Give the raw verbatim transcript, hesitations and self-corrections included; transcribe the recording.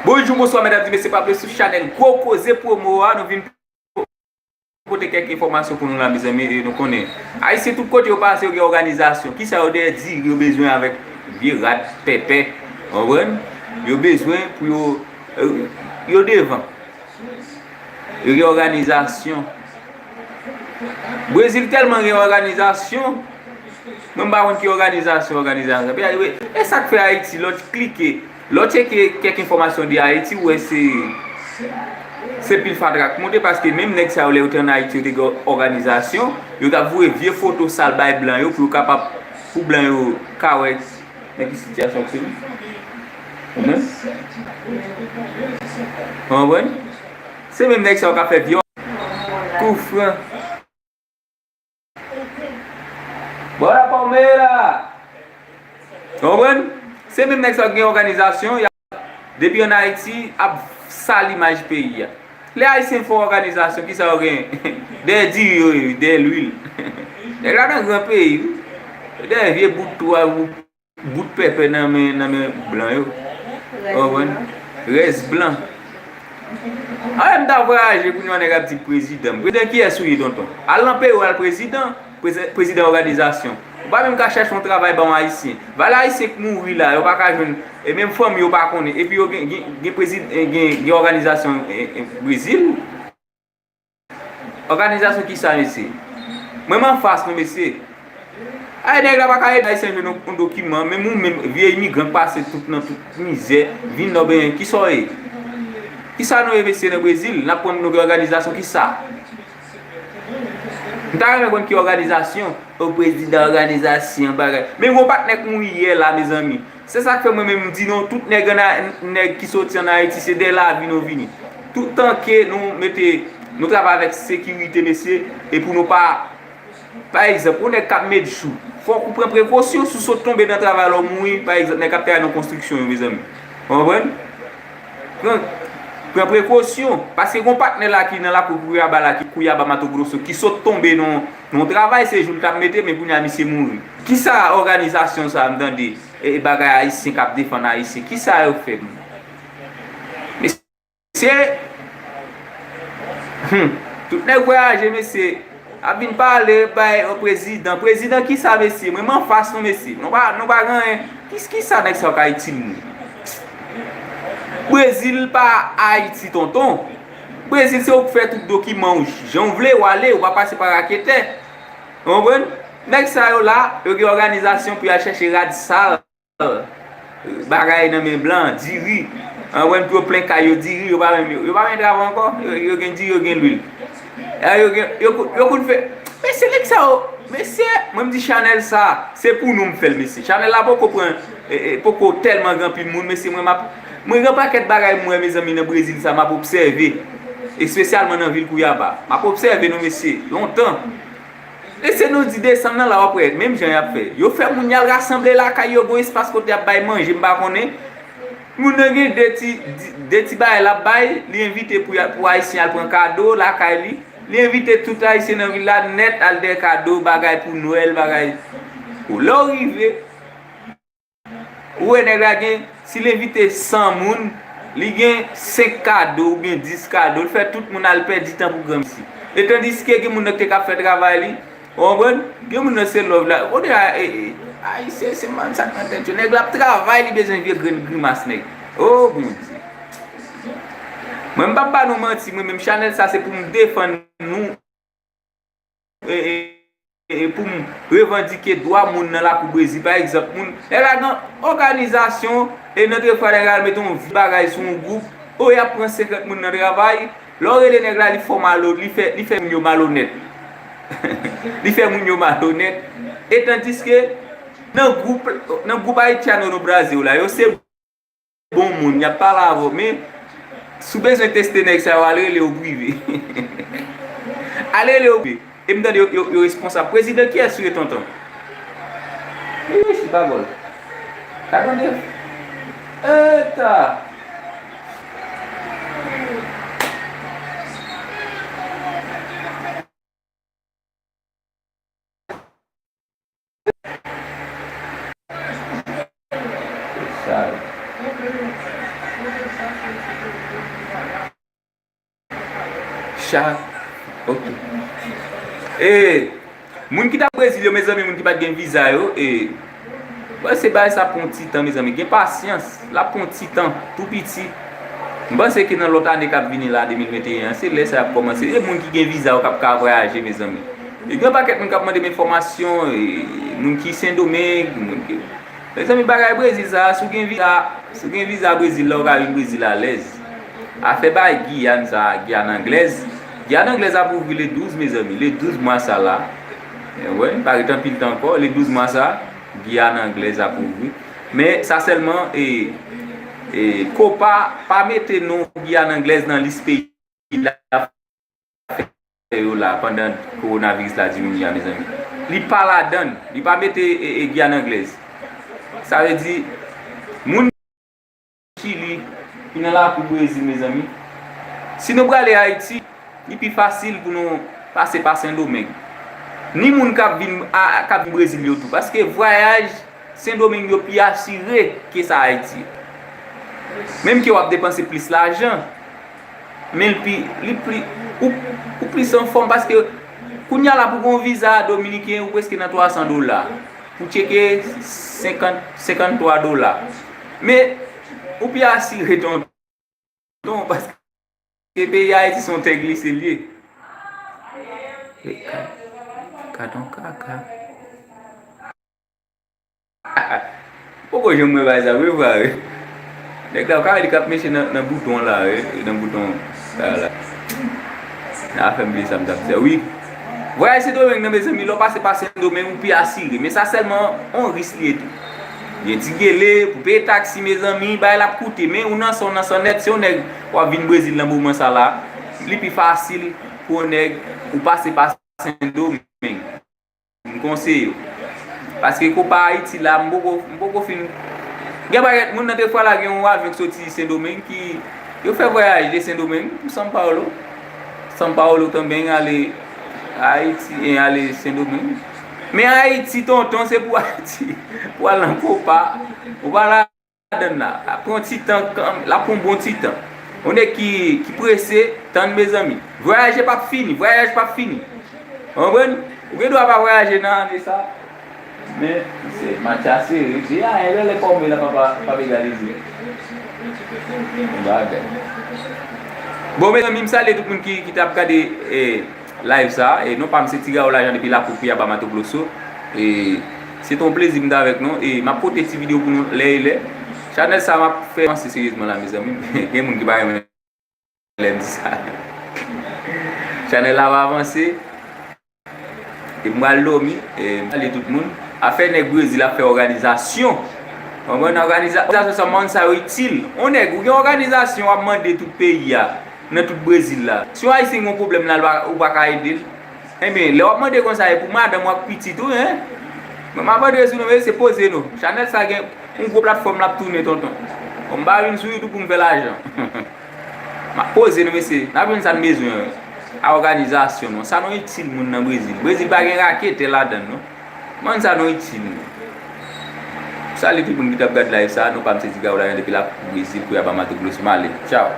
Bonjou, bonswa, medam e mesye, pa bliye sou chanèl Gwo Koze Pwomo a, nou vin pote kèk enfòmasyon pou nou la, mezanmi, e nou konnen Ayisyen tout kote yo pase, yo gen òganizasyon. Kisa yo dèyè diri yo bezwen avèk vye rad pèpè, w konprann? Yo bezwen pou yo, yo, yo devan. Yo gen òganizasyon. Brezil tèlman gen òganizasyon, mwen m pa konn ki òganizasyon, òganizasyon. Epi, e sa k fè Ayiti, lè w klike, lè w tcheke kèk enfòmasyon de Ayiti, ou wè se, se pil fatra k monte, paske menm nèg sa yo, lè yo te ann Ayiti, yo te gen òganizasyon, yo t ap voye vye foto sal bay blan yo pou yo kapab, pou blan yo ka wè nan ki sitiyasyon ke se li. Ou konprann? Ou konprann? Se menm nèg sa yo k ap fè vyòl. Kou fran. Bora Palmeira! Ou konprann? Se menm nèg sa yo ki gen òganizasyon, y ap, depi ann Ayiti, ap sal imaj peyi a. Lè Ayisyen fè òganizasyon, kisa yo gen? Dèyè diri yo ye, dèyè lwil. Nèg la nan gran peyi, wi. Dèyè vye bout twa, bout bout pèpè nan men, nan men blan yo. Ou konprann? Rès blan. Anyen m ta vwayaje kounye a, nèg ap di prezidan. Prezidan kiyès ou ye, tonton? Al nan peyi w, al prezidan. Prezi-, prezidan òganizasyon. Ou pa menm ka chèche yon travay ba yon Ayisyen. Valè Ayisyen k mouri la, yo pa ka jwenn, e menm fanmi yo pa konnen. Epi yo gen, gen, gen prezi-, gen, gen òganizasyon, e, e, Brezil. Òganizasyon kisa, mesye? Mwen, m anfas nou, mesye. Ay, nèg la pa ka ede Ayisyen jwenn yon, yon dokiman, menm ou menm, vye imigran k pase tout nan tout mizè, vin nan benyen, kisa w ye? Kisa nou ye, mesye, nan Brezil? N ap pran nou gen òganizasyon kisa? M ta renmen konn ki òganizasyon, o prezidan òganizasyon, bagay. Men yon patnè k mouri yè la, mezanmi. Se sa k fè mwen menm m di nou, tout nèg ann A-, nèg ki soti ann Ayiti, se dèyè lavi nou vini. Toutan ke nou mete, nou travay avèk sekirite, mesye, e pou nou pa, pa egzanp, yon nèg k ap met jou, fòk ou pran prekosyon si w sot tonbe nan travay la w mouri, pa egzanp, nèg k ap travay nan konstriksyon yo, mezanmi. Ou konprann? Pran, pran prekosyon, paske gon patnè la ki nan lakou Kouyaba la, ki Kouyaba Mato Grosso, ki sot tonbe nan, nan yon travay, se jou l t ap mete, men kounye a misye mouri. Kisa òganizasyon sa a m tande? E, e bagay ayisyen k ap defann ayisyen. Kisa yo fè moun? Mesye, hmm, tout nèg vwayaje, mesye, ap vin pale bay yon prezidan. Prezidan kisa, mesye? Mwen, m anfas nou, mesye. Nou pa, nou pa gen anyen. Kis-, kisa nèg sa yo ka itil nou? Brezil pa Ayiti, tonton. Brezil se ou k fè tout dokiman ou jan ou vle, ou ale, ou pa pase pa raketè. Ou konprann? Nèg sa yo la, yo gen òganizasyon pou y al chèche rad sal, bagay nan men blan, diri. Ou konprann? Pou yo plen kay yo diri, yo pa menm, yo, yo pa menm travay ankò, yo, yo gen diri, yo gen lwil. E yo gen, yo, yo konn fè, mesye, nèg sa yo, mesye, mwen m di chanèl sa, se pou nou m fè l, mesye. Chanèl la poko pran, e, e, poko tèlman gen anpil moun, mesye, mwen m ap, mwen gen pakèt bagay m wè, mezanmi, nan Brezil sa, m ap obsève, espesyalman nan vil Kouyaba. M ap obsève nou, mesye, lontan. Mesye, nou di desanm nan la, w ap wè, menm jan y ap fè. Yo fè moun y al rasanble lakay yo, gon espas kote y ap bay manje, m pa konnen. Moun nan gen de ti, de ti bagay l ap bay, li envite pou y al, pou Ayisyen al pran kado lakay li. Li envite tout Ayisyen nan vil la nèt al dèyè kado, bagay pou Nwèl, bagay. Lè w rive, ou wè nèg la gen, si l envite san moun, li gen senk kado oubyen dis kado, l fè tout moun al pèdi tan pou granmesi. E tandiske gen moun nan ki te ka fè travay li, ou konprann? Gen moun nan se love la. Ou di, a, e, e, Ayisyen se mann sa k nan tèt yo. Nèg la ap travay, li bezwen vye grenn grimas nèg. O Bondye. Mwen, m p ap ba nou manti, mwen menm chanèl sa se pou m defann nou, e, e, e, pou m revandike dwa moun nan lakou Brezil. Pa egzanp, moun, nèg la gen òganizasyon, e nan de fwa nèg la al mete yon vye bagay sou yon gwoup, o, y ap pran senkant moun nan travay, lè w rele nèg la, li fè w malo, li fè, li fè moun yo malonèt. Li fè moun yo malonèt. E tandiske, nan gwoup, nan gwoup Haitiano no Brasil la, yo se bon moun, y ap pale avè w, men si w bezwen teste nèg sa yo, al rele yo prive. Al rele yo prive. E m tande yo, yo, yo responsab. Prezidan kiyès ou ye, tonton? Wi, se pa bòl. Ka tande. Eta! Sa, Cha. Ok. E, moun ki t ap Brezil yo, mezanmi, moun ki pa t gen viza yo, e, m panse bagay sa pran ti tan, mezanmi. Gen pasyans, l ap pran ti tan, tou piti. M panse ke nan lòt ane k ap vini la, de mil venteyen an, se lè sa y ap kòmanse. E moun ki gen viza yo k ap ka vwayaje, mezanmi. E gen yon pakèt moun k ap mande m enfòmasyon, e, moun ki Sendomeng, moun ki Mezanmi, bagay Brezil sa a, si w gen viza, si w gen viza Brezil la, w ka vin Brezil alèz. Afè bay Giyàn sa a, Giyàn anglèz. Giyàn anglèz ap ouvri le douz, mezanmi, le douz mwa sa la. E, wè, pa ret anpil tan ankò, le douz mwa sa, Giyàn anglèz ap ouvri. Men sa sèlman, e, e, Copa pa mete non Giyàn anglèz nan lis peyi la fè yo la pandan kowonaviris la diminye a, mezanmi. Li pa ladann, li pa mete, e, e, Giyàn anglèz. Sa vle di, moun Chili ki nan lakou Brezil, mezanmi. Si nou prale Ayiti, li pi fasil pou nou pase pa Sendomeng. Ni moun k ap vin, a, k ap vin Brezil yo tou, paske vwayaj Sendomeng yo pi asire ke sa Ayiti. Menm ke w ap depanse plis lajan, men li pi, li pli, ou, ou plis anfòm, paske kounye a la pou gon viza dominiken, ou prèske nan twa san dola. Pou tcheke senkant, senkanntwa dola. Men, ou pi asire tonton, paske peyi Ayiti se yon tè glise l ye. Gad, gad yon kaka. Poko janm wè bagay sa vre, vre, wi. Nèg la, w ka wè li k ap meche nan, nan bouton la, wi, nan bouton sa la. Nan afè m bliye sa m t ap di a, wi. Vwayaj Sendomeng nan, mezanmi, lè w pase pa Sendomeng, ou pi asire. Men sa sèlman yon ris li ye tou. Gen ti gele, pou peye taksi, mezanmi, bagay la ap koute. Men ou nan san, ou nan san nèt, se yon nèg w ap vin Brezil nan moman sa la, li pi fasil pou yon nèg ou pase pa Sendomeng. M konseye w. Paske konpa Ayiti la, m poko, m poko fin. Gen pakèt moun nan de fwa la, gen yon avyon ki soti Sendomeng ki, yo fè vwayaj de Sendomeng pou São Paulo. São Paulo também ale Ayiti, e ale Sendomeng. Men Ayiti, tonton, se pou Ayiti. Pou al nan konpa. Ou pa la ladann la. L ap pran ti tan, l ap pran bon ti tan. Yon nèg ki, ki prese, tann, mezanmi. Vwayaje p ap fini, vwayaj p ap fini. Ou konprann? Ou gen dwa pa vwayaje nan ane sa. Men, se match a sere. Di a, e lè lè kòm la papa, papa egalize. Bagay. Bon, mezanmi, m salye tout moun ki, ki t ap gade, eh, live sa, e non pa m se Ti Gawo Lajan depi lakou Kuyaba Mato Grosso. E se t on plezi m t avèk nou, e m ap pote ti videyo pou nou lè e lè. Chanèl sa m ap fè avanse seryezman la, mezanmi. Gen moun ki pa renmen lè m di sa. Chanèl la va avanse. E m pral dòmi, e m salye tout moun. Afè nèg Brezil ap fè òganizasyon. Konprann? Òganiza-, òganizasyon sa, moun sa yo itil. On nèg, ou gen òganizasyon w ap mande tout peyi a. Nan tout Brezil la. Si yon Ayisyen gen yon pwoblèm la, ou pa ka ede l. Enben, lè w ap mande konsa, e pou madanm ou ak pitit ou, en? Mwen, m ap mande sou nou, mesye, poze nou. Chanèl sa gen yon gwo platfòm l ap tounen, tonton. Bon, m pa vin sou YouTube pou m fè lajan. M ap poze nou, mesye. N ap jwenn sa n bezwen, wi. A òganizasyon, non. Sa nou itil moun nan Brezil. Brezil pa gen raketè ladan l, non. Moun sa nou itil, non. Salye tout moun ki t ap gad live sa. Non pa m se Ti Gawo Lajan depi la Brezil, Kuyaba Mato Grosso. M ale. Tchaw.